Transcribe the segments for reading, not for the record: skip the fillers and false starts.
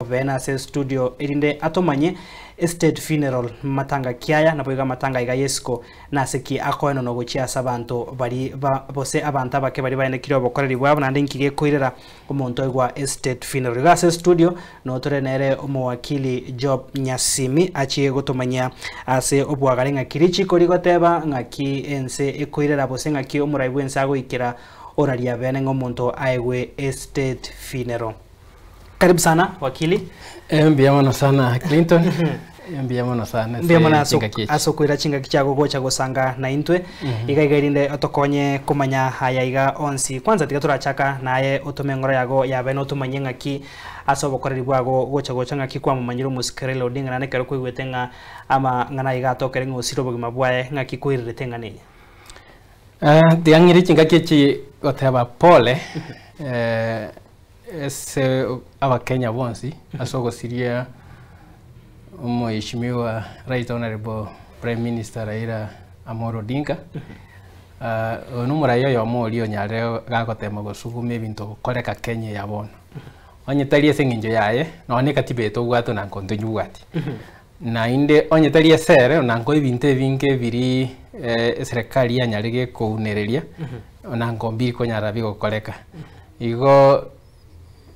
Bene ase estudio erinde atomanye estate funeral matanga kiaya naboigo amatanga iga yesiko nase ki akoenanwa gochia ase abanto bari ba gose abanto abake bari baenekire obokoreri bwabo naende nki gekoirera omonto oigwa estate funeral. Iga ase estudio noo tore nere omowakili Job Nyasimi achie gotomanyia ase obwagare ng'aki richiko rigoteba ng'aki ense ekoirera gose ng'aki omorai bwense agoikera oraria bene ng'a omonto aegwe estate funeral. Karibu sana wakili. Eh, mbuya mono sana Clinton. Eh, mbuya mono sana Mbuya mono ase ase chingaki echi. ase okoira chingaki chiago gocha gosanga naintwe iga iga erinde otokonye komanya aya iga onsi. Kwanza tiga torachaka naye otome eng'oro yago yabe notomanyie ng'aki ase obokoreri bwago gocha gocha ng'aki kwamomanyire omosike Raila Odinga naende ekero kwaigwete ng'a amang'ana aiga atokere ng'a osire obogima bwaye ng'aki kwairerete eng'ana eye. Eh, tiga ng'ire chingaki echi goteba pole eh, Ase abakenya bonsi ase ogosiria omoheshimiwa Right Honourable Prime Minister Raila Amolo Odinga, oyo nomorai oyomo oria onyarire gagotema gosuguma ebinto gokoreka Kenya eye ya bono. Onye tari ase eng'encho yaye, nonya na ekatiba eye tobwate ona nkontonyebwati. Naende onye tari ase ere, ona nko ebinto ebinge biria eserekari yanyare gekounereria, ona nko mbikonyara bigokoreka. Igo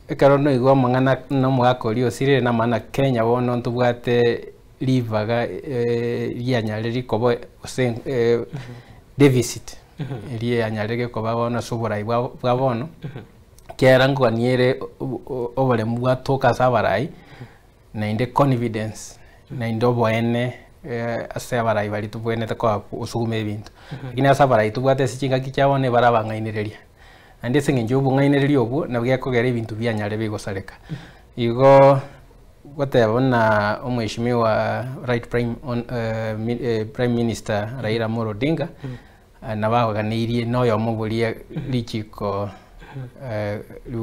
ekero naigwa amang'ana na omogaka oria osirire na amang'ana Kenya bono ntobwate ribaga rianyare rikoba gose deficit eria yanyarire gekoba bono ase oborai bwa bwa bono, ekiagera nkogania ere oboremu bwatoka ase abarai. Naende confidence, naende oboene ase abarai baria tobwenerete koba gosuguma ebinto. Lakini ase abarai tobwate ase chingaki chia bono ebare abang'ainereria. Naende ase eng'encho ya obong'ainereria obwo, nabo gekogera ebinto bianyare bigosareka. Igo goteba buna omweshimiwa right prime hon prime minister Raila Amolo Odinga, Nabaganeirie noyomo boria richiko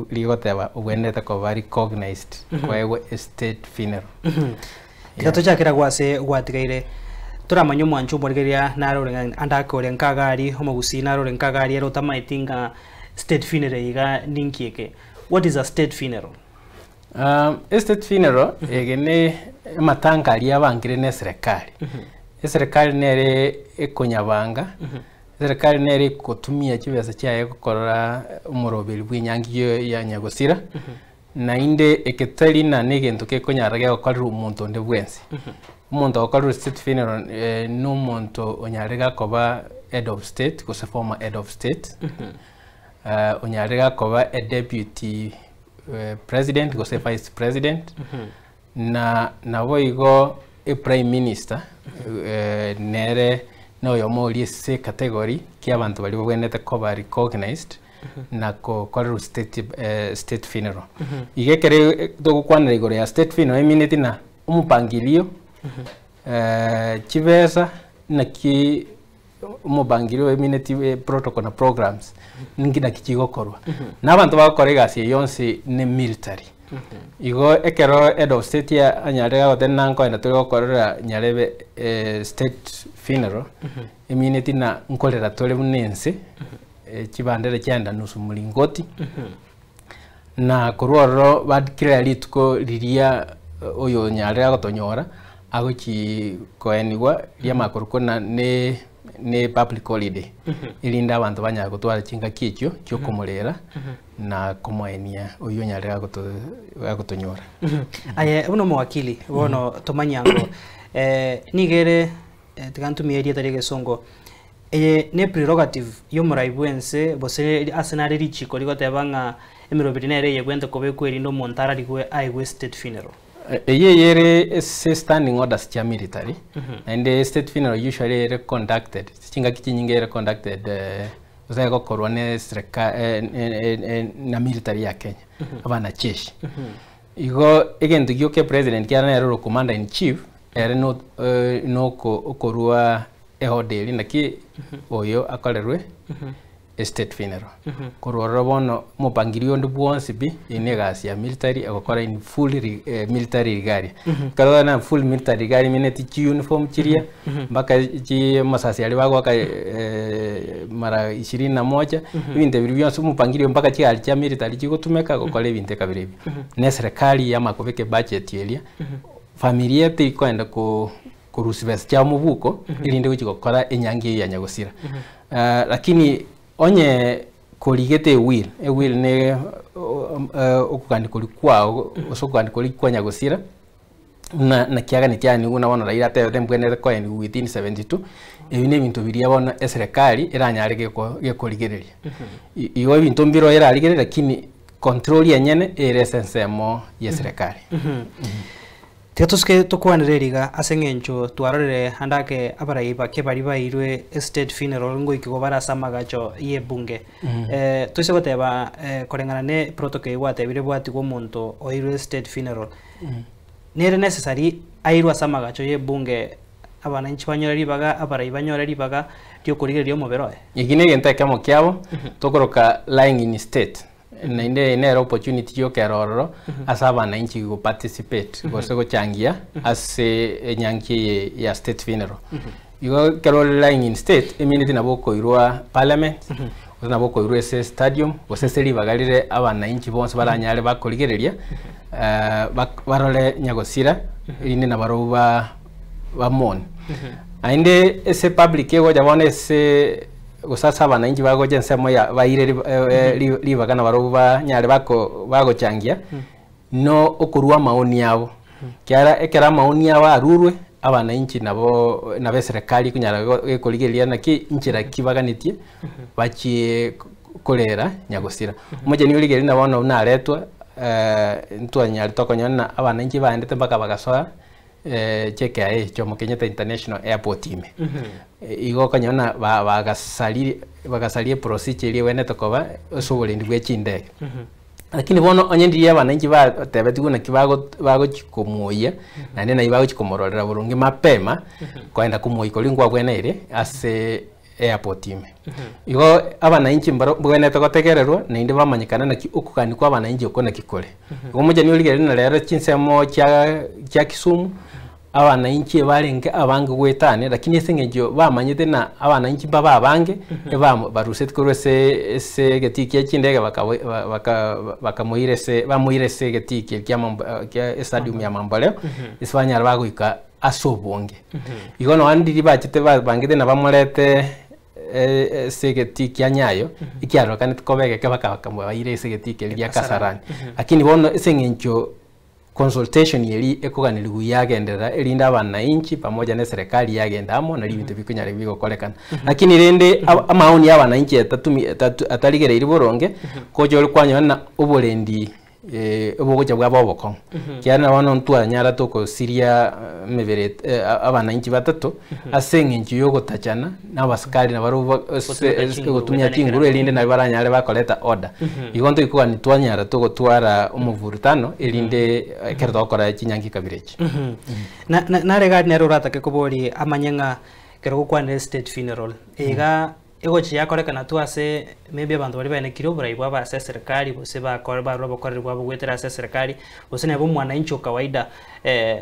rigoteba obwenerete koba recognized koegwa a state funeral. Tiga tochakere agwo ase gwatigaire toramanye omwancho omorigereria nare ore ng'a ande ake ore nkaga aria omogusii nare ore nkaga aria ere otamaeti ng'a state funeral iga ninki eke. What is a state funeral? A state funeral ege ne amatanga aria abangire ne eserekari. Eserekari nere ekonyabanga, eserekari nere ekotumia chibesa chiaye gokorora omoroberi bwa enyangi ya ya nyagosira, naende eke tari na na egento gekonyara gegokorerwa omonto onde bwensi. Omonto ogokorerwa state funeral na omonto onyarire gakoba head of state gose former head of state, onyarire gakoba e deputy president gose vice president, na naboigo e prime minister nere noyomo oria ase ecategory kia abanto baria babwenerete koba recognized na gokorerwa state state funeral. Iga ekere togokwanera igoro ya state funeral emineti na omopangilio chibesa naki omobangilio oemineti protocol na programs ninki naki chigokorwa. Na abanto bagokora egasi eye yonsi ne military. Igo ekero head of state anyarire gagoteba na nkoenda tore gokorera nyarebe state funeral, emineti na nkorera tore buna ense, chibandera chiaenda nusu mlingoti, na korwa ororo ba declare rituko riria oyo onyarire agotonyora, agochi koenigwa riamanya korokwa na ne ne public holiday, erinde abanto banyare gotwara chingaki echio chia okomorera na komoenia oywo onyarire agoto agotonyora. Aye buna omowakili bono tomanye ango nigo ere tiga ntumie erieta ria egesongo eye ne prerogative ya omorai bwense gose ase nare richiko rigoteba ng'a emeroberi nere eye ebwenerete kobekwa erinde omonto ararigwe aegwe state funeral. Eyio eyere ase standing orders chia military, naende state funeral usually ere conducted, chingaki chinyinge ere conducted gose egokorwa ne serika na military ya Kenya, abanajeshi. Igo egento gioka epresident kiare nere ore commander in chief, ere no noko okorwa eorder eria naki oyo akorerwe. Estate funeral. Korwa ororo bono omopangilio onde bwonsi pi, eye na egasi ya military egokora in full ri military regalia. Ekero na full military regalia emineti chiuniform chiria, mpaka chi amasasi aria bagoaka mara ishirini na moja, ebinto ebi bionsi omopangilio mpaka chigari chia military chigotumeka gokora ebinto ekabere ebi. Na eserekari yamanya kobeka ebudget eria, familia terikoenda ko korusia besa chia omobuko, erinde gochi gokora enyangi eywo ya nyagosira. Lakini onye korigete ewill, ewill ne okogani kori kwao gose okogani kori kwa nyagosira, na nakiagani kiani buna bono Raila atebete mbwenerete koenigwa within 72, ebi na ebinto biria bono eserekari eranyare geko gekorigereria. Igo ebinto mbiro erarigereria lakini control yenyene ere ase ensemo ya eserekari. Tiga tosuke tokwanere riga ase eng'encho twarorire ande ake abarai bake bari bairwe estate funeral ngoikigwa bare ase amagacho ya ebunge. Toise goteba koreng'ana na protocol eywo gwatebire bwatigwa omonto oirwe estate funeral. Nere necessary airwe ase amagacho ya ebunge abananchi banyore ribaga abarai banyore ribaga riokorigereria omobere oye? Eki na egento ekemo kiabo, tokoroka lying in state. Naende nere opportunity yokera ororo ase abananchi go participate gose gochangia ase enyangi eye ya state funeral. Igo ekero ore lying in state, emineti nabo okoirwa parliament, gose nabo okoirwa ase stadium, gose ase ribaga rire abananchi bonsi baranyare bakorigereria, barore nyagosira, erinde nabarobwo ba bamoni. Naende ase public egocha bono ase gose ase abananchi bagocha ensemo ya baire ribaga nabarobwo banyare bako bagochangia, no okorwa amaoni abo. Kiara ekero amaoni abo arurwe, abananchi nabo nabo eserekari ekonyara gekorigereria naki nchera ki baganetie, bachie korera nyagosira. Omocheni origereria na bono buna aretwa, ntwanyarete tokonyora abananchi baendete mpaka bagasoa JKIA, Jomo Kenyatta International Airport ime. Igo okonyora bagasari bagasaria eprocedure eria ebwenerete koba ase oborendi bwa chindege. Lakini bono onye ndiria abananchi batebetigwe naki bagochi komoyia, naende nai bagochi komororera boronge mapema, koenda komoyia koria nkwabweneire ase airport ime. Igo abananchi mbaro mbwenerete gotegererwa, naende bamanyekana naki okogania kwa abananchi oko naki kore. Igo omochani origereria na rero chinsemo chia chia Kisumu, abananchi ebarenge abange goetania, lakini ase eng'encho bamanyete na abananchi mbabe abange, ebamo baruseti korwa ase ase egetii kia chindege bakamoira ase bamoira ase egetii keria kia mambo kia estadium ya Mamboleo, ase banyara bagoika ase obonge. Igo nonya ndiri bachete babangete na bamorete ase egetii kia Nyayo, ekiarokanete koba egeke bakabaira ase egetii keria gia Kasarani. Lakini bono ase eng'encho consultation eri ekoganeriwa yagenderera erinde abananchi pamoja na eserekari yagenda amo nari ebinto bikonyara bigokorekana. Lakini rende amaoni ya abananchi etatumi atarigereiri boronge, kocha ore kwanyora na oborendi obogocha bwaba obokong'u. Kiagera bono ntwanyara tokosiria emebere abananchi batato, ase eng'encho ya ogotachana na abasikari nabarobwo gotumia chinguru erinde nabo baranyare bakoreta order. Igo ntoikogani twanyara togotwara omovurutano erinde ekero togokora chinyangi kabere echi. Nare gari nere oratake kobori amanye ng'a ekero gokwanera estate funeral, iga egochi yakorekana tu ase maybe abanto baria baenekire oborai bwabo ase eserikari gose bakore barora obokoreri bwabo goetera ase eserikari, gose nabo omwananchi o kawaida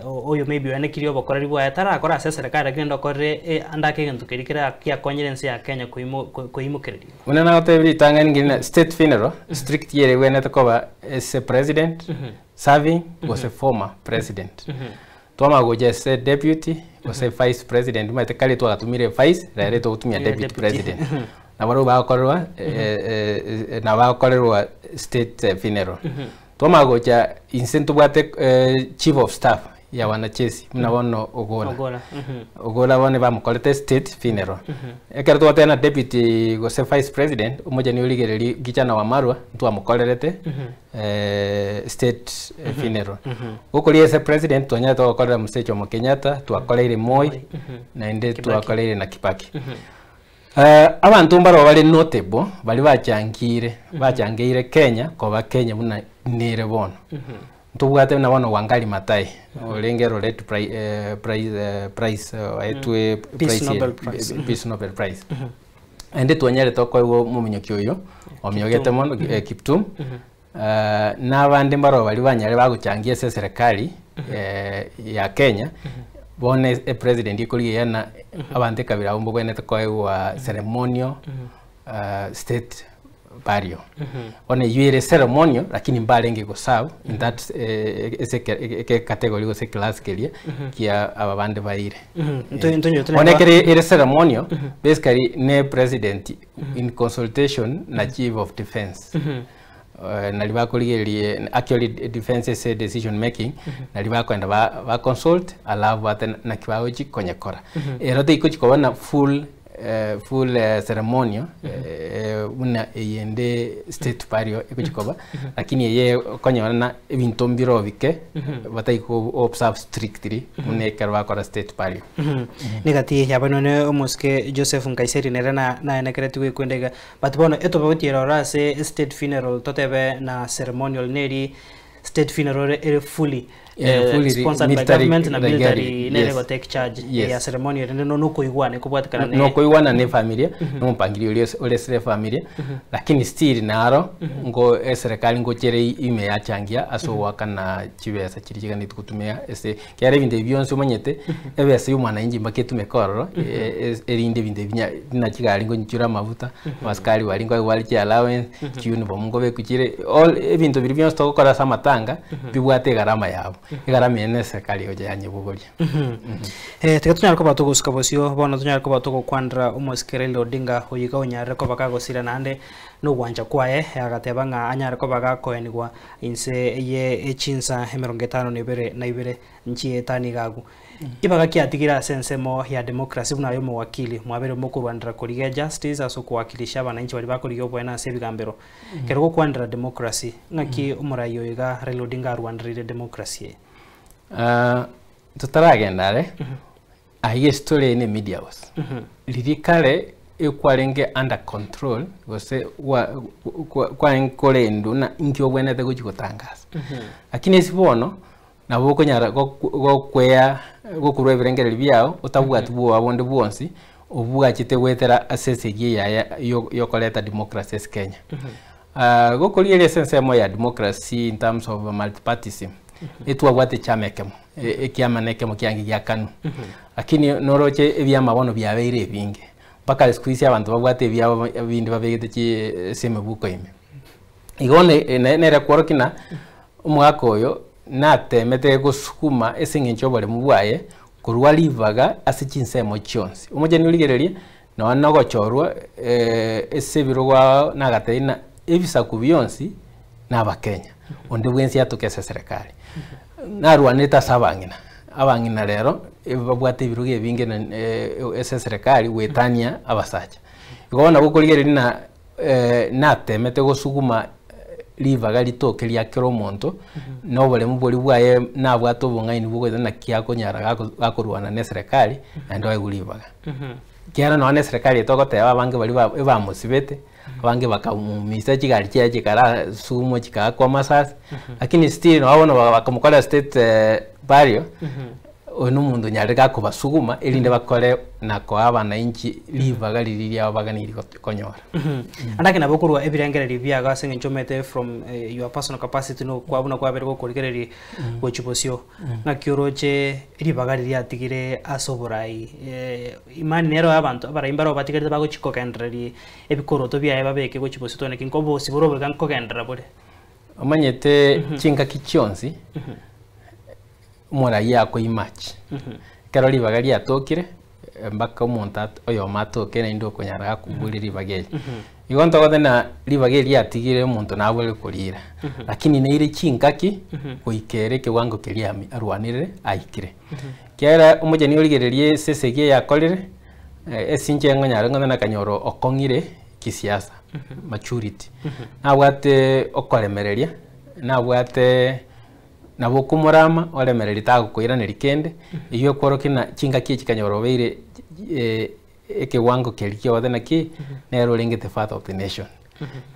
oyo maybe oenekire obokoreri bwaye tarakora ase eserikari lakini ende okorere ande ake egento keria kera kiakonyire ense ya Kenya koimokereria. Buna nagotebia ritang'ani ng'ina na state funeral, strict yere ebwenerete koba ase president, serving, gose former president. Twamanya gocha ase deputy, gose vice president, omanyete kare twagatumire vice, rero togotumia deputy president. Nabarobwo bagokorerwa nabo bagokorerwa state funeral. Twamanya gocha inse ntobwate chief of staff ya wanajeshi buna bono Ogola. Ogola. Ogola bono bamokorete state funeral. Ekero twateba na deputy gose vice president, omochani origereria kijana wa Marwa, ntwamokorerete state funeral. Gokoria ase president twanyarete gokorera Mzee Jomo Kenyatta, twakoreire Moi, naende twakoreire na Kibaki. Abanto mbaro bare notable, bari bachangire, bachangeire Kenya, koba Kenya buna nere bono. Ntobwate na bono Wangari Maathai, orenge Laureate Prize, prize aetwe Peace prize Nobel Prize. Peace Nobel Prize. Naende twanyarete okoegwa omominyoki oyo omiogete mono Kiptum, na abande mbaro baria banyare bagochangia ase eserekari ya Kenya, bono epresident ekorigereria ng'a abanto ekabira abwo mbabwenerete koegwa ceremonial state burial. Bono eywo ere ceremonial lakini mbarenge go serve in that ase ekecategory gose eclass keria kia aba bande baire. Bono ekero ere ceremonial basically ne president in consultation na chief of defence nari bakorigereria actually defence ase decision making nari bakoenda ba consult alafu bate naki bagochi konyekora. Ero tegochi koba na full full ceremonial buna eyende state burial egochi koba lakini eye okonyora na ebinto mbiro bike batari ko observe strictly buna ekero bakora state burial. Negati yaba none omosike Joseph Nkaiseri nere naenekeretigwe ekwenda iga but bono etobagotiera oro ase state funeral totebe na ceremonial neri state funeral ere fully fully sponsored by military government na military nere yes. go take charge ya ceremonial rende no nokoigwana ekobwatekana ne Nokoigwana na efamilia na omopangilio oria oresire efamilia, lakini still naro ngo eserikali ngochere ime yachangia ase ogoakana chibesa chiria chiganeti gotumia ase kera ebinto ebi bionsi omanyete ebesa ya omwananchi mpaka etumeke ororo erinde ebinto ebi buna chigari ngonchura amafuta, abasikari baria nkoegwa bare chiallowance, chiuniform nkobekwa chire all ebinto biria bionsi togokora ase amatanga bibwate egarama yabo. Egarama eye na eserikali egocha yanyebogoria. Tiga tonyare koba togosuka bosio bono tonyare koba togokwanera omosike Raila Odinga oyo iga onyarire koba kagosira naende na ogwancha kwaye agateba ng'a anyare koba gakoenigwa inse ye echinsa emerongo etano na ibere na ibere nchietani iga agwo. Ibaga kiatigire ase ensemo ya democracy buna aye omowakili mwabere mokorwanera korigia justice ase okowakilisha abananchi baria bakorigia oboene ase ebigambero. Ekero gokwanera democracy ng'aki omorai oyo iga Raila Odinga arwanereire democracy eye? Totaragenda are, aiga estory eye ne media house. Riria kare ekwarenge under control gose kwarenge korendwa ng'a inki obwenerete gochia gotangasa. Lakini ase bono, nabo okonyara gokwea gokorwa ebirengererio biago otabwati bwoba bonde bwonsi obwachete goetera ase esegi eye yaye yokoreta democracy ase Kenya. Gokorigereria ase ensemo ya democracy in terms of multipartyism, etwabwate echama ekemo, ekiama na ekemo kiange gia KANU. Lakini noroche ebiama bono biabeire ebinge, mpaka siku hizi abanto babwate ebiabo binde babegete chi ase emebuko ime. Igo bono nere kworokia ng'a omogaka oyo natemete gosukuma ase eng'encho y'oboremu bwaye korwa ribaga ase chinsemo chionsi. Omochenu origererie nonya na ogochorwa ase ebirogo ao nagatebia ng'a ebisaku bionsi na abakenya, onde bwensi atoke ase eserekari. Narwanete ase abang'ina, abang'ina rero babwate ebirogo ebinge ase eserekari goetania abasacha. Igo bono nabo okorigereria ng'a natemete gosuguma ribaga ritoke ria kera omonto, na oboremu boria bwaye nabwate obong'aini bwogoeta naki akonyara gakorwana na eserekari naende oegwe ribaga. Ekiagera nonya na eserekari eye togoteba abange baria ebamosibete, abange bakamumisa chigari chiaye chikara sumwa chikaakwa amasasi, lakini still nabo bono bakamokora state burial, oyo na omonto onyarire gakobasuguma erinde bakore na koa abananchi ribaga riria riabo baganeiri konyora. Andake nabo korwa ebirengererio biago ase eng'encho omanyete from your personal capacity no kwa buna kwabere gokorigereria gochia bosio, ng'aki oroche ribaga riria riatigire ase oborai imani nero abanto abarai mbaro batigarete bagochia kogendereria ebikoroto biaye babeke gochia bosio twane ki nkobosi bore oboiga nkogenderera bore. Omanyete chingaki chionsi omorai akoimachi ekero ribaga riatokire mpaka omonto oyomo atoke naende okonyara gakoboria ribaga eri. Igo ntogote na ribaga eri riatigire omonto nabore korira, lakini neire chingaki goika ere ekewango keria arwanire aikire. Ekiagera omocheni origererie ase esegi eye akorire, ase inche nkonyara ng'a nakanyora okong'ire kisiasa, maturity. Nabwate okoremereria, nabwate nabo okomorama oremereria tagokoiraneria kende, eywo ekworokia ng'a chingaki echi chikanyora obeire ekewango keria kiogote naki, nere orenge the father of the nation.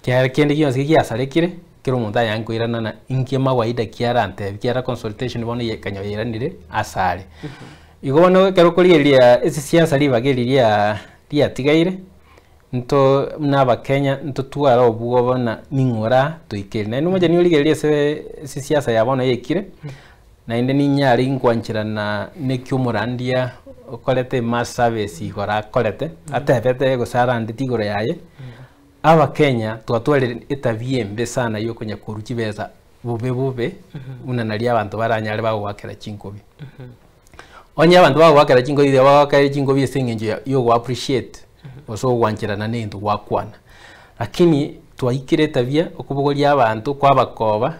Ekiagera kende gionsi giasarekire, kera omonto ayange koirana ng'a inki mawaida ki arantebie, ekiagera consultation bono ekanyora yairanire ase are. Igo bono ekero okorigereria ase siasa ribaga eri riatigaire. Nto buna abakenya ntotware obwoba na ning'ora toikere. Naende omochie nigo origereria ase ase siasa ya bono yaikire, naende ninyare inkwancherana na eki omorandia okorete emass service igoro akorete, atebete gose arandeti igoro yaye, abakenya twatwarire etabia embe sana ya okonya korwa chibesa bobe bobe, buna naria abanto baranyare bagoakera chinkobi. Onye abanto bagoakera chinkobi iga bagoakera chinkobi ase eng'encho ya ya ogo appreciate gose ogwancherana na egento gwakwana. Lakini twaikire etabia okobogoria abanto kwabakoba,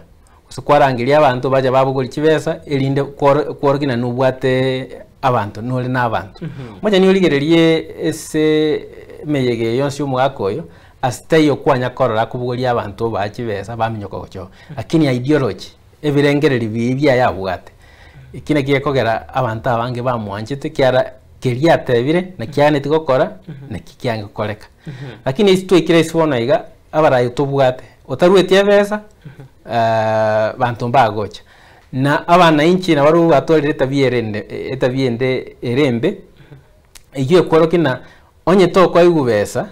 gose kwarangeria abanto bacha babogoria chibesa erinde kworo kworokia naende nobwate abanto nore na abanto. Mocha nigo origererie ase emeyega eye yonsi ya omogaka oyo, ase taiyo kwanya korora akobogoria abanto obaa chibesa baminyoka gochoka. Lakini ideology, ebirengererio biria biaye abwate, Eki nakio gekogera abanto abange bamwanchete, ekiagera keria atebire na kiaganeti gokora, naki kiange gokoreka. Lakini ase twaikire ase bono iga, abarayi tobwate, otarueti ebesa, banto mbagocha. Na abanainchi nabarobwo batwarire etabia ere ende etabia ende ere embe, eywo ekworokia ng'a onye tokoigwa besa,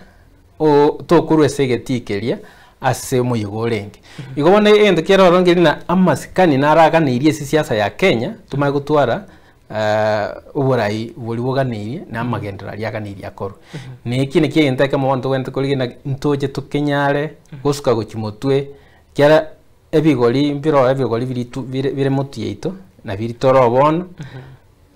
oo tokorwa ase egetii keria ase omoyega orenge. Igo bono egento kere ororo nkeri ng'a amasikani naraganeirie ase esiasa ya Kenya, tomanye gotwara oborai boria boganeirie na amagenderero aria aganeirie akorwe. Na eki nakio egento ekemo bono tobwenerete korigia ng'a ntoche tokenyare gosuka gochia motwe, ekiagera ebigori mbiroo ebigori biria tu bire bire motwe yaito, na biria tore bono.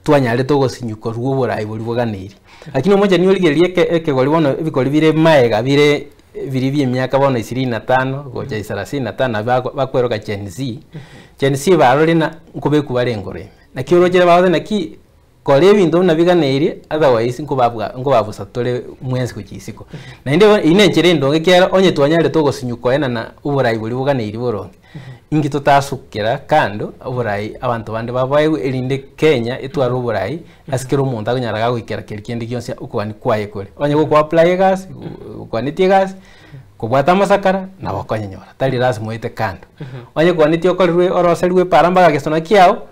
Twanyarete ogosinywa korwa oboraai boria boganeirie. Lakini omochenu origererie eke ekegori bono ebikori bire maega bire biria bia emiaka bono ishirini na tano gocha thelathini na tano nabo bako bakweroka Gen Z, Gen Z barore ng'a nkobekwa bare engoro ime. Naki orochere bagote naki kora ebinto buna biganeirie otherwise nkobabwa nkobabusa tore mwensi gochia isiko. Naende bono eywo na enchera endonge ekiagera onye twanyarete ogosinywa koenana oboraai boria boganeirie boronge. Inki totasukera kando oborai abanto bande baboegwe erinde Kenya etware oborai ase kera omonto akonyara gagoikera keri kende gionsi okogania kwaye kore. Onye goko apply egasi, okwanetie egasi, kobwate amasakara nabo okonyenyora tari lasima oete kando. Onye kwanetie okorerwe oroserigwe epara mpaka gesona kiago,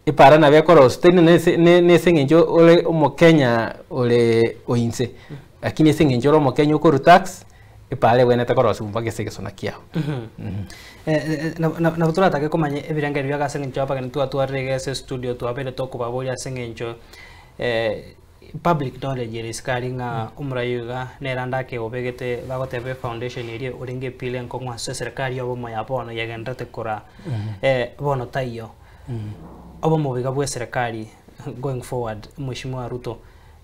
epara nabo ekorosia tari na ase na ase eng'encho ore omokenya ore oinse, lakini ase eng'encho ore omokenya okorwa tax, epara ebwenerete korosiwa mpaka ase egesona kiao. Nabo toratake komanya ebirengererio biago ase eng'encho abageni twatwarire iga ase estudio twabeire tokobaboria ase eng'encho public knowledge ere isiko aria ng'a omorai oyo iga nere ande ake obegete bagoteba efoundation eria orenge epila enkong'u ase eserekari ya obomo ya bono yagendererete koraa bono taiyo. Obomo iga bwa eserekari going forward Mheshimiwa Ruto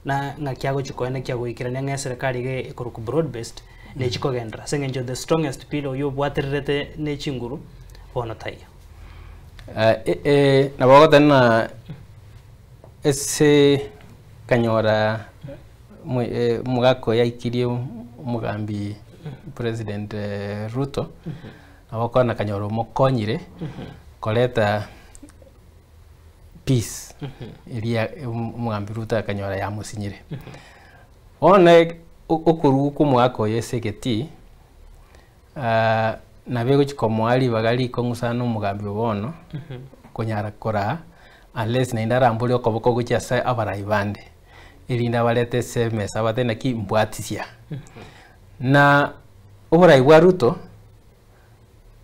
na ng'aki agochia koenekia goikerania ng'a eserekari iga ekorokwa broad based nechi kogenderera ase eng'encho the strongest pillar oywo obwatererete ne chinguru bono taiyo. Nabo ogoteba ng'a ase kanyora omogaka oyo aikirie omogambi president Ruto, nabo okonyora kanyora omokonyire koreta peace eria omogambi Ruto akanyora yamosinyire. Bono okorwa kwa omogaka oyo ase egetii, nabo egochi komoa ribaga rikong'u sana omogambi oyo bono, konyara koraa unless naende arambore okoboko gochia ase abarai bande, erinde abarete ase emesa abatebie naki mbwatisia. Na oborai bwa Ruto,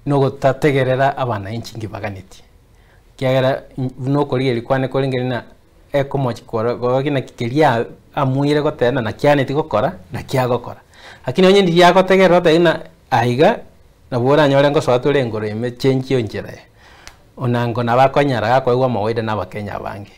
nogotategerera abananchi inki baganetie, ekiagera buna okorigereria kwane korenge ng'a ekomochi koro korokia naki keria amuire goteba naki anetie gokora, naki agokora. Lakini onye ndiria agotegerera otebe ng'a aiga, nabo oranyore ngosoa tore engoro ime change enchera eye. Onango nabo akonyara gakoegwa amawaida na abakenya abange.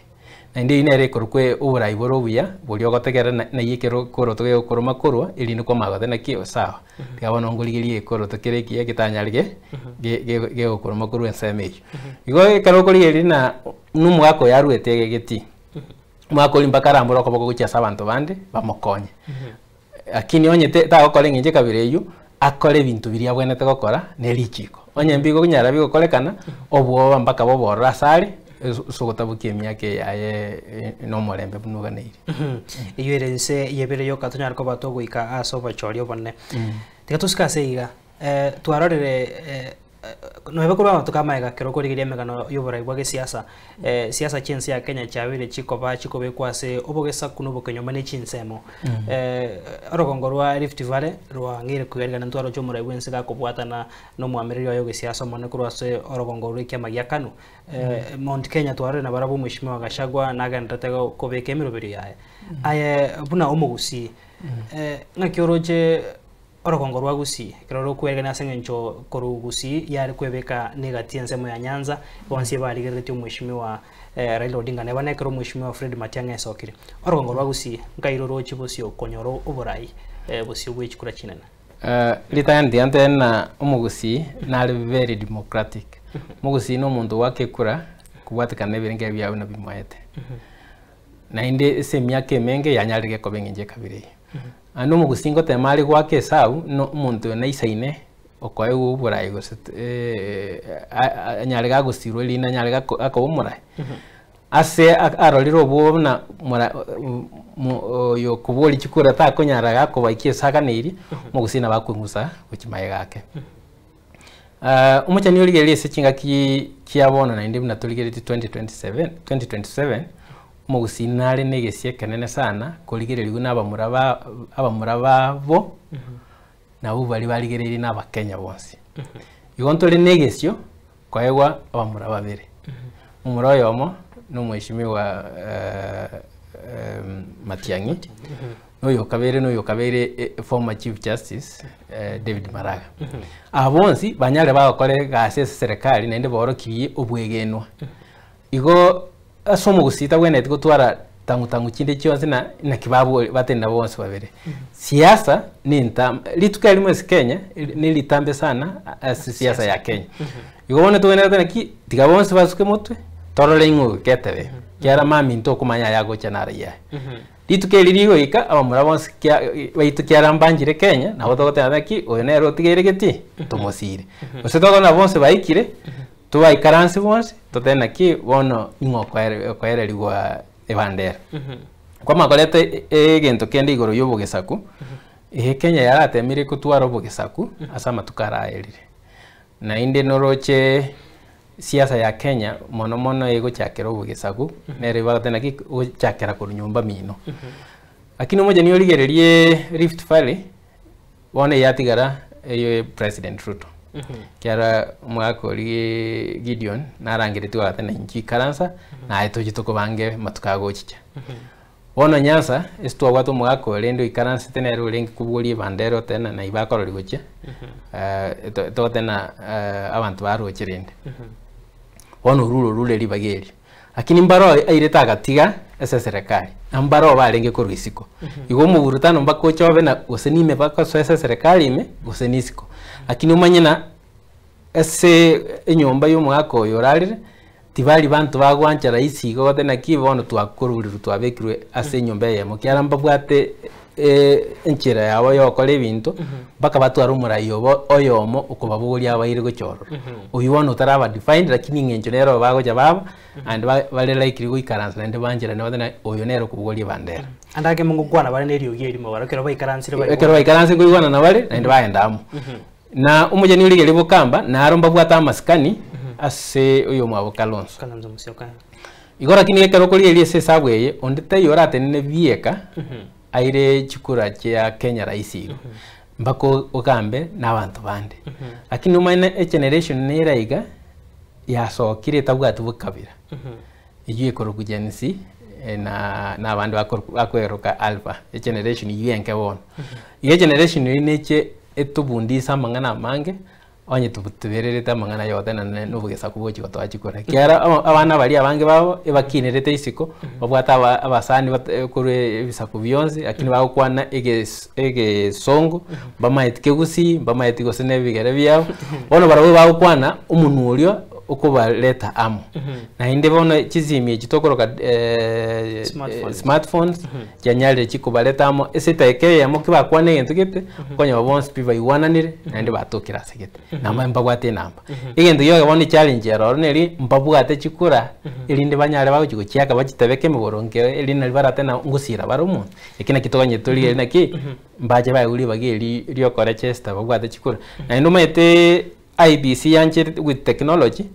Naende eyio nere ekorokwa oborai bore obuya, boria ogotegerera na naiyo ekero ekoroto gegokoroma korwa, erinde kwamanya goteba naki sawa, tiga bono nkorigerie ekoroto kere ekiya getanyare ge ge ge gegokoroma korwa ensemo eyio. Igo ekero okorigereria na buna omogaka oyo arwete egegeti, omogaka oria mpaka arambore okoboko gochia ase abanto bande, bamokonye. Lakini onye te tagokora eng'encho ekabira eyio, akore ebinto biria abwenerete gokora ne richiko. Onye mbigonyara bigokorekana, obwoba mpaka bobe ororo asare, ase ogotabokia emiaka eye yaye na omorembe buna oganeire. Eyio ere inse yebere yoka tonyare koba togoika ase obochori obonene. Tiga tosike ase iga, twarorire. Noebe korwa amatuko amaega ekero okorigereria emegano y'oborai bwa gesiasa, siasa chi'ense ya Kenya chiabeire chikoba chikobekwa ase obogesaku na obokenyoma ne chinsemo. Orogongo rwa Rift Valley rwang'eire koigarigana ntwaroche omorai bw'ense gakobwatana na omwamereri oye ogesiasa omonene korwa ase orogongo rw'ekiama gia KANU. Mount Kenya twarorire nabarabwo omweshimiwa Gachagua nagendererete kobeka emeroberio yaye. Aye buna omogusii, ng'aki oroche Orogongo rwa Gusii, ekero rokweregana ase engencho korwa Gusii yare kwebeka negati ensemo ya Nyanza, bonsi ebarigereretie omweshimiwa Raila Odinga neba nekero omweshimiwa Fred Matiang'i aesokire. Orogongo rwa Gusii nkairwe rochie bosio konyora oborai bosio bwe chikura chinene. Ritang'ani tiga ntebe ng'a omogusii nare very democratic. Omogusii na omonto ogoaka ekura kobwatekana na ebirengererio biaye buna bimoete. Naende ase emiaka emenge yanyarire gekoba eng'encho ekabira eyio. Naende omogusii ngotema are goaka esabu buna omonto oyo naisaine okoegwa oborai gose anyare gagosirwa erinde anyare gakoba omorai. Ase arorire obwoba buna mora oyo okoboria chikura takonyara gakobaikia ase aganeirie, omogusii nabo akoing'usa gochia magega ake. Omochani origereria ase chingaki chia bono naende buna torigeretie 2027, 2027, omogusii nare na egesia ekenene sana korigereriwa na abamura ba abamura babo, nabwo baria barigereirie na abakenya bonsi. Igo ntore na egesio koegwa abamura babere, omomura oyomo na omweshimiwa Matiang'i, na oyo okabere na oyo okabeire former chief justice David Maraga. Aba bonsi banyare bagokora egasi ase eserekari naende baorokirie obwegenwa. Igo ase omogusii tabwenereti gotwara tang'u tang'u chinde chionsi na naki babori batenena bonsi babere. Siasa ne entam rituko erimo ase Kenya ne ritambe sana ase siasa ya Kenya. Igo bono tobwenerete naki tiga bonsi basuke motwe torore ing'o oyo getebe kiara maminto okomanya aya agocha naro yaye. Rituko eri rigoika abamura bonsi kia baito kiara mbanchire Kenya nabo togoteba naki oyo nere otigeire geti tomosire. Gose tokona bonsi baikire Tobaikaranse bonsi, totebe naki bono ning'o okoererigwa ebandera. Kwamanya koreta egento kende igoro y'obogesaku, eeh Kenya yaratemire gotwara obogesaku ase amatuko araerire. Naende noroche siasa ya Kenya mono mono egochakera obogesaku, nere bagoteba naki gochakera korwa nyomba mino. Lakini omochie nigo origererie Rift Valley, Bono eyatigara eye President Ruto. Ekiagera omwaka oria Gideon narangeretie ogate na inche ikaransa naye toche tokobange amatuko agochicha. Bono Nyanza ase twabwate omogaka oyo rende oikaransete nere orenge koboria ebandera oteba na naibo akorori gochia togoteba na abanto baroche rende. Bono orure orure ribaga erio. Lakini mbaro airete agatiga ase eserekari, na mbaro barenge korwa isiko. Igo omogurutano mpaka oche obe na gose nime bagosoa ase eserekari ime, gose nisiko. Lakini omanye na ase enyomba ya omogaka oyo orarire, tibari banto bagwancha rahisi igo gose naki bono twakorurirwe twabekirwe ase enyomba eyemo, ekiagera mbabwate enchera yabo ya gokora ebinto, mpaka batware omorai obo oyomo okobabogoria abaire gocha ororo. Oyio bono otaraba defined lakini eng'encho nere oyo bagocha baba, naende bare likely goikaransa naende bancherane babe ng'a oyo nere okobogoria ebandera. Ande ake mogokwana bare na eriogi erimo barabwo ekero baikaransire baigwana. Ekero baikaransire nkoigwanana bare, naende bagenda amo. Na omochenu origereria bokamba, naro mbabwate amasikani ase oyomwabo Kalonzo. Kalonzo Musyoka. Igo lakini ekero okorigereria ase esabu eye, onde taiyo oratenene bieka aire chikura chia Kenya rahisi igo, mpaka ogambe na abanto bande. Lakini omanyene egeneration nere iga, yasokire etabwati bokabira, eywo ekorokwa Gen Z na na abande bakorokwa bakoeroka Alpha, egeneration eywo enke bono. Igo egeneration eywo neche etobundise amang'ana amange, Onye tobererete amang'ana ay'ogotenena na obogesaku bogochia gotoa chikura. Ekiagera abana baria abange babo ebakinerete isiko, babwate abasani korwa ebisaku bionsi, lakini bagokwana egesongo, mbamaeti kegusii, mbamaeti gose na ebigere biabo, bono barabwo bagokwana omonwa oria okobareta amo. Naende bono chisimi echi tokoroka smartphones, Chianyarire chikobareta amo ase edaika eyemo ki bakwana egento gete, okonyora bonsi pi baigwananire naende batokire ase gete. Nabo mbabwate enamba. Egento gioka bono echallenge ere ororo neri mbabwate chikura erinde banyare bagochi gochiaka bachitebeke emegoro nke erinde nari barate na ngosira bare omonto. Eki naki toganyete torigererie naki mbache baegwe ribaga eri riokorechesta babwate chikura. Naende omanyete. IEBC yancherete with technology,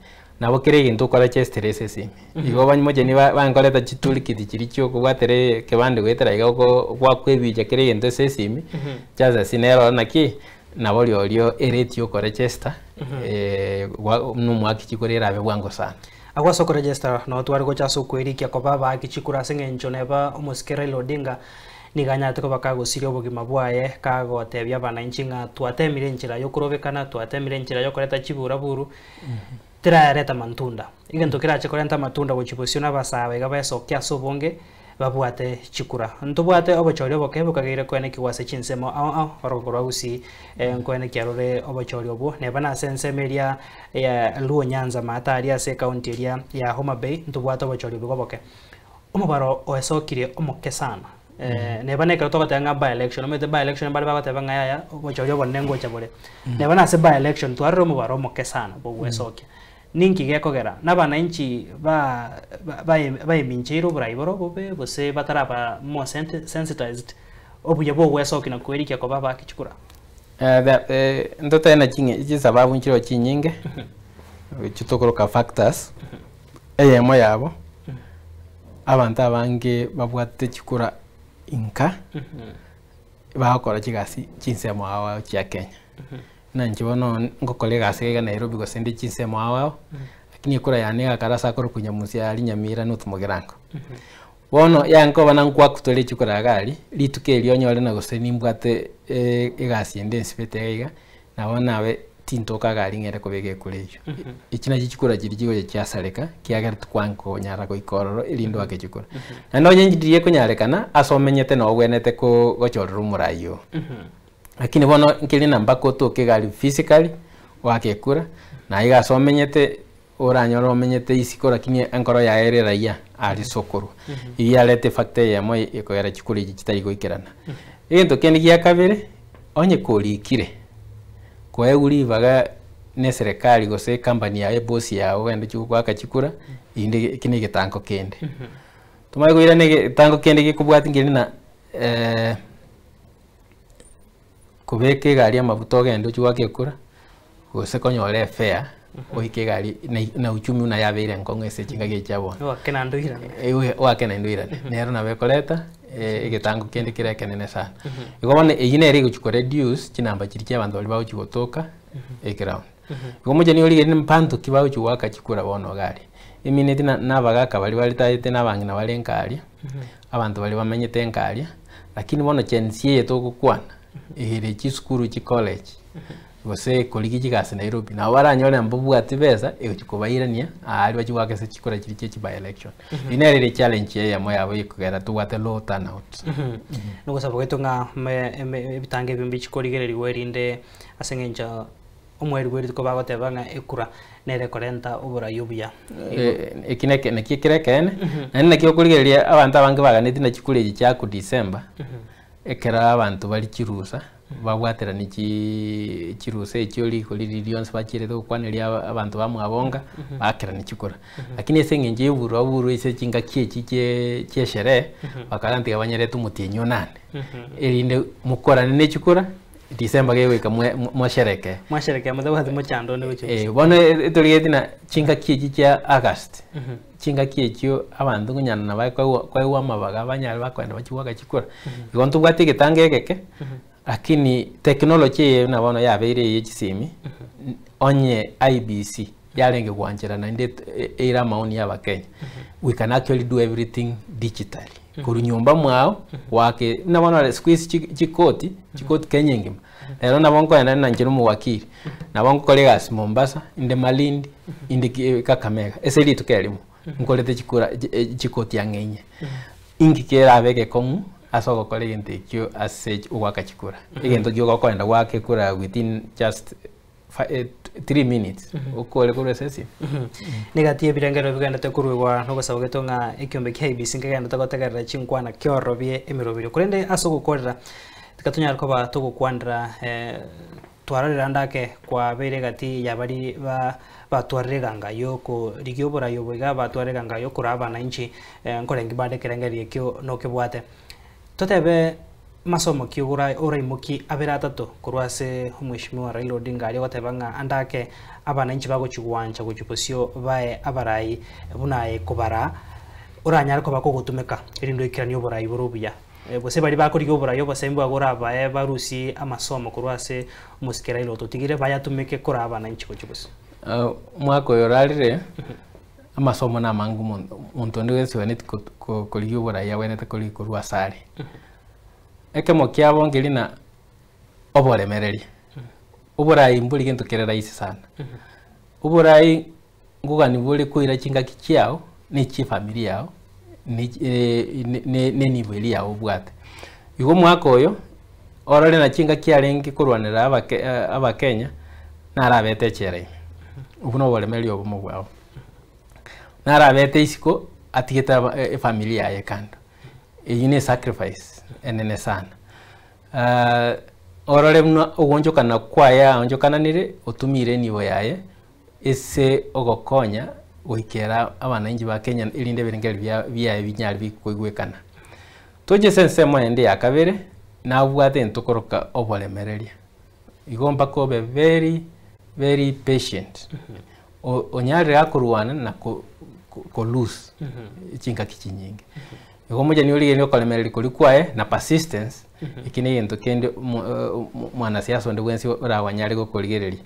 nabo kera egento okoregister ase esimi. Igo banyimocheni bankoreta chitoolkit chiria chia okobwatera ekebande goetera iga oko goakwa ebicha kera egento ase esimi, chances nere oro naki, nabo riorio erate ya okoregister buna omwaki chikura erabe bwango sana. Agwo ase okoregister nabo tware gocha ase okoerikia koba abaaki chikura ase eng'encho neba omosike Raila Odinga nigo anyarete koba kagosiria obogima bwaye kagotebia abananchi ng'a twatemire enchera yokorobekana, twatemire enchera yokoreta chiburaburu, terareta mantunda. Egento kerache korenta amatunda gochia bosio na abasae iga besokia ase obonge babwate chikura. Ntobwate obochori oboke bokageire koenekigwa ase chinsemo ao ao orogongo rwa Gusii nkoenekia rore obochori obwo neba nase ensemo eria ya Luo Nyanza maate aria ase ecounty eria ya Homa Bay ntobwate obochori obo iga oboke. Omobaro oesokirie omoke sana neba nekero togoteba ng'a by election omanyete by election mbare bagoteba ng'a yaya obochori obonene ngocha bore. Neba nase by election twarora omobaro omoke sana bogwesokia. Ninki gekogera nabananchi ba baemincheire oborai bore obobe gose bataraba more sensitized obuya bw'ogwesokia na koerikia koba abake chikura? Ntotebe na chisababu nchireo chinyinge chitokoroka factors, eyemo yabo abanto abange babwate chikura inka bagokora chigasi chinsemo ao ao chia Kenya. Buna inche bono ngokora egasi iga iga Nairobi gose inde chinsemo ao ao, lakini ekura yane egakara ase akorokwa Nyamusi aria Nyamira North Mugirango. Bono yankoba na nkwakutora echikura iga aria, rituko erio onyore na gose nimbwate egasi ende ensibete iga iga, nabo nabe tintoka iga aria ng'ende kobeka ekura eywo. Echi nachio chikura chiria chigocha chiasareka, kiagera tikwankonyara goika ororo erinde oake chikura. Naende onye riria ekonyarekana, ase omenyete noo obwenerete ko gochorera omorai oo. Lakini bono nkeri na mpaka otoke egari physically, oake ekura, na iga ase omenyete, oranyore omenyete isiko lakini enkoro yaye ere raia aria ase okorwa. Eyio yareta efactor eyemo ekogera chikura echi chitari goikerana. Egento kende gia kabere, onye korikire, koegwa ribaga na eserekari gose ecompany yaye eboss yago ogende ochie goaka chikura, rinde eki na egetango kende. Tomanye koirana egetango kende gekobwatia nkeri na. Kobeka egari amafuta ogende ochie goaka ekura, gose konyora efare oike egari na uchumi buna yabeire enkong'u ase chingaki echi chia bono. Oake naende oirane. Oake naende oirane. Nero nabo ekoreta egetango kende kere ekenene sana. Igo bono eyio nere egochia ko reduce chinamba chiria chia abanto baria bagochia gotoka eground. Igo omochie origereria mbanto ki bagochia goaka chikura bono iga aria. Emineti na na abagaka baria baritayete na abang'ina bare nka aria, abanto baria bamenyete nka aria, lakini bono Gen Z eye togokwana, ere chisukuru chicollege, gose korigia chigasi Nairobi, nabo baranyore mbabwati besa egochia kobairania aaria bachie goaka ase chikura chiria chia chiby election. Eyio nere ere challenge eyemo yabo ekogera tobwate low turnout. Nogosaba gwaito ng'a ebitango ebi mbichi korigererigwa erinde ase eng'encho Omweri bwe rituko bagoteba ng'a ekura nere ekorenta oborai obuya. Eki neke nakio ekere ekeene, naende naki okorigereria abanto abange baganetie na chikura echi chiaku December, ekero abanto bare chirusa, babwaterani chiiii chirusa echio rigori riria rionsi bachierete gokwaneria aba abanto bamwabonga, bakerani chikura. Lakini ase eng'encho ya oburaburu ase chingaki echi chie chia esherehe, bakara ntiga banyerete omotienyi onane, erinde mokorane na echikura. December gegoika mwe mwasherekee. Mwasherekea motabwati mochando onde gochia Eh, bono etorigetie na chingaki echi chia August, chingaki echio abanto nkonyanana bae koegwa koegwa amabaga banyare bakoenda bachie goaka chikura. Igo ntobwate egetango egeke, lakini technology eye buna bono yabeire eye chisimi, onye IEBC yarenge gwanchera naende eire amaoni ya abakenya, we can actually do everything digitally. Korwa nyomba mwao, goaka buna bono ore siku hizi chikoti, chikoti Kenya engima, rero nabo nkoenda na inche na omowakili, nabo ngokora egasi Mombasa, inde Malindi, inde Kakamega, ase rituko erimo, nkorete chikura chikoti ang'e inye. Inki kerabe egekong'u ase ogokora egento ekio ase ogoaka chikura? Egento ki ogokoenda goaka ekura within just 3 minutes okore korwa ase esimi. Negati y'ebirengererio bigenderete koruegwa nogosaba gwaito ng'a ekiombe kia IEBC nkegenderete gotegerera chinkwana kiororobie emeroberio. Korende ase ogokorera tiga tonyare koba togokwanera twarorire ande ake kwabeire egati ya baria ba batwarire eganga y'okorigia oborai obo iga batwarire eganga y'okoraa abananchi nkorenge bande ekerengererio ekio nokebwate. Totebe. Masomo ki ogora oraimokie abere atato korwa ase omweshimiwa Raila Odinga aria ogoteba ng'a ande ake abananchi bagochia gwancha gochia bosio bae abarai buna aye kobaraa oranyare koba kogotumeka erinde oikeranie oborai bore obuya. Gose baria bakorigia oborai obosemi bwago orabae barusie amasomo korwa ase omosike Raila ototigire bayatumeke koraa abananchi gochia bosio. Omwaka oyo orarire, amasomo namange omonto omonto onde bwensi oganeti korigia oborai abwenerete korigia korwa ase are. Ekemo kiabo nkeri na oboremereria, oborai mbori gento kere rahisi sana. Oborai nkogani bore koira chingaki chiao, na echia efamiri yao, na na enibo eria yao obwate. Igo omwaka oyo, orore na chingaki arenge korwanera abake abakenya, narabete echela ime, obwo na oboremereria obomo bwabo. Narabete isiko atigete aba efamiri yaye kando. Eyio ne sacrifice enene sana. Orore buna ogoonchokana kwaye aonchokananire, otumire enibo yaye ase ogokonya goikera abananchi ba Kenya erinde ebirengererio bia biaye binyare bikoigwekana. Toche ase ensemo ende ya kabere, nabwate egento tokoroka oboremereria. Igo mpaka obe very very patient, onyarire gakorwana na ko ko lose chingaki chinyinge. Igo omochani origereria okoremereria koria kwaye na persistence, eki na egento kende mwanasiasa onde bwensi orabanyare gokorigereria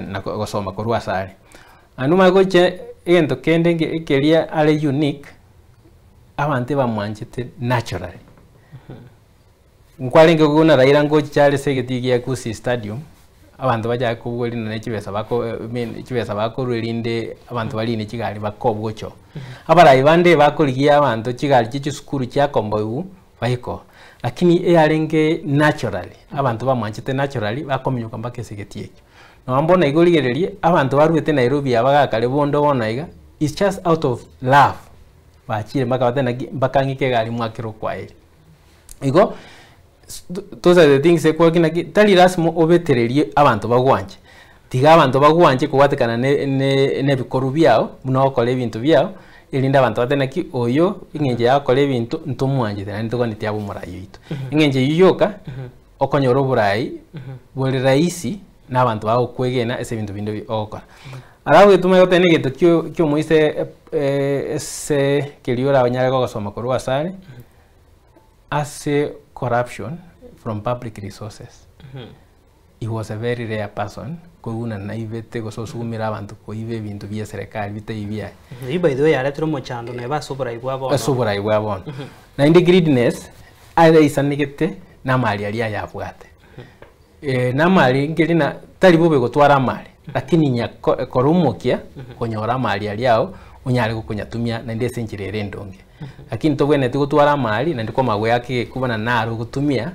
na gosoma korwa ase are. Naende omanye gocha egento kende ekeria are unique, abanto ebamwanchete naturally. Nkwarenge buna Raila ngochicha are ase egetii gia Gusii Stadium, abanto bachake kobua rinde ne chibesa bako I mean chibesa bakorwa erinde abanto barine chigari bakobogocha oo. Abarai bande bakorigia abanto chigari chia chisukuru chiakomboigwa baika oo. Lakini eyarenge naturally, abanto bamwanchete naturally bakominyoka mpaka ase egetii ekio. Nonye bono iga origererie, abanto barwete Nairobi aba gakare bonde bono iga, it's just out of love, bachire mpaka batebe naki mpaka ng'ike egari mwakere okwaeri. Igo those are the things ekorokia naki tari lasima obetererie abanto bagwanche, tiga abanto bagwanche kobwatekana ne ne na ebikorwa biago buna ogokora ebinto biago, erinde abanto batebe naki oyo eng'encho ya gokora ebinto ntomwanchete naende ntogwaneti abe omorai oito. Eng'encho eywo yoka, okonyora oborai bore rahisi na abanto bagokwegena ase ebinto binde ogokora. Alafu getuma goteba na egento kio kiomoise ase keria oranyare gogosoma korwa ase are. Ase corruption from public resources, he was a very rare person koiguna naibete gose osugumire abanto koiba ebinto bia eserekari bitari biaye. Eyio by the way yaretire omochando neba ase oborai bwa bono. Ase oborai bwa bono. Naende greediness araisanegete na amari aria ayabwate. Namari nkeri na tari bobe gotwara amari, lakini nya kora omokia konyora amari aria ao onyare gokonyatumia naende ase enchera ere endonge. Lakini tobwenereti gotwara amari naende kwamanya goeaka egekuba na naro ogotumia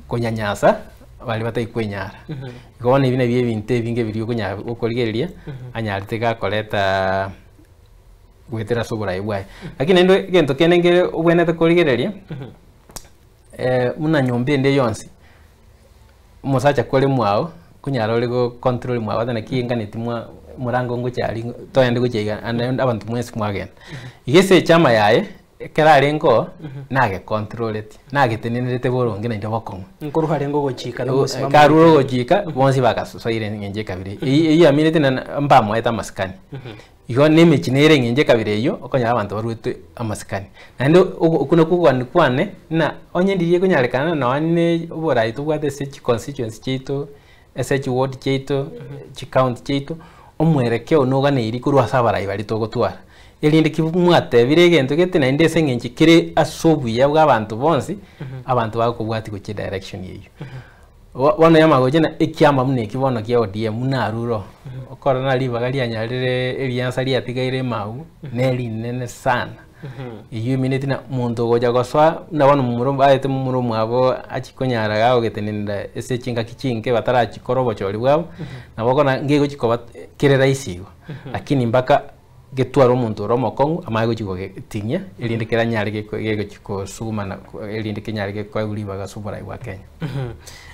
konyanyasa baria batari kwenyara. Igo bono ebi nabio ebinto ebinge biria okonyara gokorigereria anyarete gakoreta goetera ase oborai bwaye. Lakini naende egento kende nkere obwenerete korigereria. Buna nyomba ende yonsi, omosacha kore mwao, konyara ore go control mwabo ase naki enganeti mwa morango ngocha aria toende gochia iga ande abanto mwensi mwagenda. Iga ase echama yaye, ekero arenge oo, nagecontroleti, nagetenenerete boronge naende bokong'u. Nkorwa arenge ogochika na ogosimama Karure ogochika, bonsi bagasoire eng'encho ekabira eyio. Eyio yamineti ng'a mbamoete amasikani. Igo nemechie nere eng'encho ekabira eyio, okonyora abanto baruetwe amasikani. Naende okwo nakwo okogania kwane, ng'a onye ndiria ekonyarekana nonye oborai tobwate ase chiconstituency chiaito, ase chiward chiaito, chicounty chiaito, omwerekeo noganeirie korwa ase abarai baria togotwara. Erinde ki mwatebire egento gete naende ase eng'encho kere ase obuya bwa abanto bonsi, abanto bagokobwatia gochia edirection eyio. Bono yamanya gocha na ekiama buna eki bono kia ODM buna arure oo, okorora na ribaga rianyarire eriansa riatigaire emau, ne rinene sana. Eyio emineti na monto ogocha gosoa buna bono momura aete momura omwabo achie konyara iga agogetenenera ase chingaki chinke batarachikora obochori bwabo, nabo okona ngegochi koba kere rahisi igo, lakini mpaka getware omonto ore omokong'u amanye gochia kogetinyia erinde keranyare gegochia kosugumana erinde kenyare gekoegwa ribaga ase oborai bwa Kenya.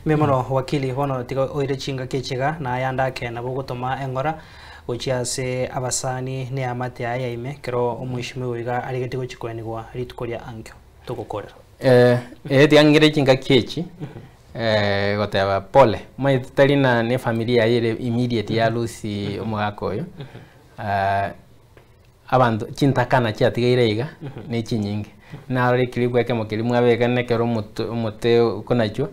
Mbuya mono wakili, bono tiga oire chingaki echi iga, na ayande ake nabo ogotoma eng'ora gochia ase abasani na eamate yaye ya ime ekero omweshimiwa iga arigetie gochia koenigwa rituko ria ankio. Togokorera. Eh, eh, tiga ng'ire chingaki echi eh, goteba pole omanyete tari na ne efamiri yaye ere immediate ya Lucy omogaka oyo. Ah, abanto chintakana chiatigaire iga ne chinyinge narora ekiribu ekemo keria mwabeka nekero omote omote okonachwa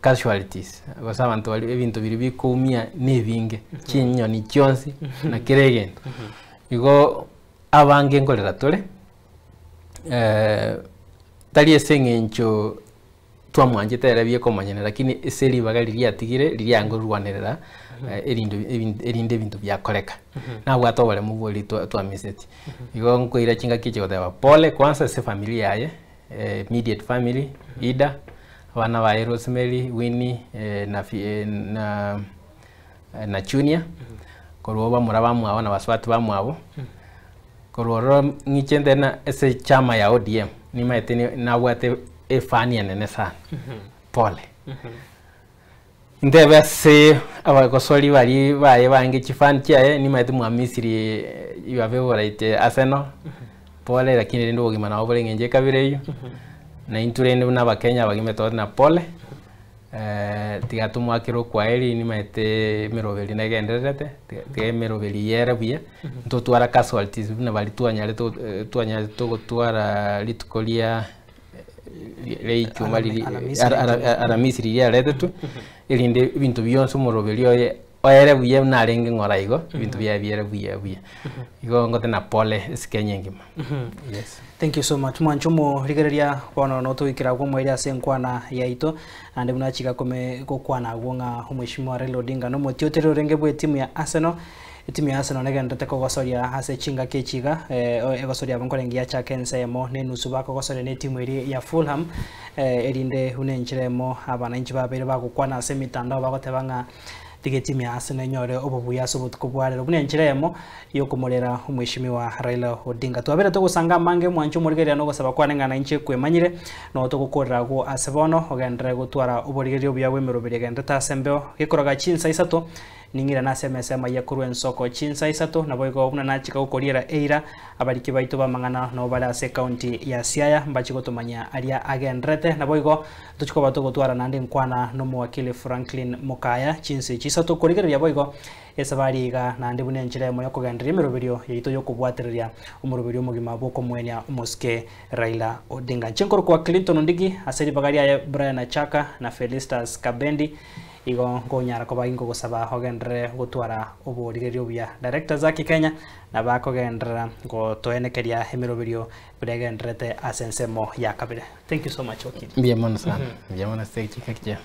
casualties gose abanto baria ebinto biria bikoumia na ebinge chinyoni chionsi na kera egento. Igo abange nkorera tore tari ase eng'encho twamwanchete ere buya komonyene lakini ase ribaga riria atigire riria angorwanerera erinde erinde ebinto biakoreka. Nabwate oboremu boria twamiseti. Igo nkoira chingaki echi goteba pole kwanza ase efamiri yaye, immediate family, Ida, abana baye Rosemary, Winnie na na na Junior, korwa bamura bamwabo na basubati bamwabo, korwa ororo ng'iche nte na ase echama ya ODM, nimaete nabwate efani enene sana, pole. Ntebe ase abagosori baria baye bange chifan chiaye, nimaete mwamisiri your favorite Arsenal, pole lakini rende obogima nabo bore eng'encho ekabere eywo, na intwe rende buna abakenya abagima togote na pole, tiga tomoakere okwaheri nimaete emeroberi negendererete, tiga emeroberi ere buya, ntotwara casualties buna baria twanyarete twanyarete gotwara rituko ria ria ichuma riri aramisi riria yaretetwe, erinde ebinto bionsi omoroberi oye oere buya buna arenge ng'ora igo, ebinto biaye biere buya buya. Igo ngote na pole ase Kenya engima. Yes. Thank you so much mwancho omorigereria bono notoikera agwo omoerio ase enkwana yaito naende buna achika kome gokwana agwo ng'a omweshimiwa Raila Odinga nomotiotereri orenge bwe etimu ya Arsenal. Etimu ya Arsenal negenderete kogosoria ase chingaki echi iga egosoria abo nkorenge yachaka ense eyemo na enusu bakogosoria na etimu eria ya Fulham erinde buna enchera eyemo abananchi babeire bagokwana ase emitandao bagoteba ng'a tiga etimu ya Arsenal enyore obobuya ase obotuko bwa rero buna enchera eyemo yokomorera omweshimiwa Raila Odinga. Twabere togosanga amange mwanche omorigereria na ogosaba kwane ng'a nainche kwemanyire noo togokorera agwo ase bono ogenderere gotwara oborigereria obuya bw'emeroberi egenderete ase embeo gekoroga chinsa isato Ning'irane ase emesa y'amayia korwa ensoko chinsa isato, naboigo buna nachika gokoriera eira, abariki baito b'amang'ana nabo bare ase ekaunti ya Siaya mbachie gotomanyia aria agendererete. Naboigo ntochie koba togotwara naende nkwana nomowakili Franklin Mokaya chinsa echi isato korigereria boigo esabari iga naende buna enchera eyemo yokogendereria emeroberio yaito yokobwatereria omoroberio omogima bw'okomoenia omosike Raila Odinga. Inche nkorokwa Clinton Ondigi ase ribaga riaye Brian Achaka na Felistus Kabendi. Igo nkonyara koba ingogosaba ogenderere gotwara oborigereria obuya. Director Zaki Kenya nabo akogenderera gotoenekeria emeroberio buna egendererete ase ensemo ya kabere. Thank you so much wakili. Mbuya mono sana, mbuya mono ase chingaki chiao.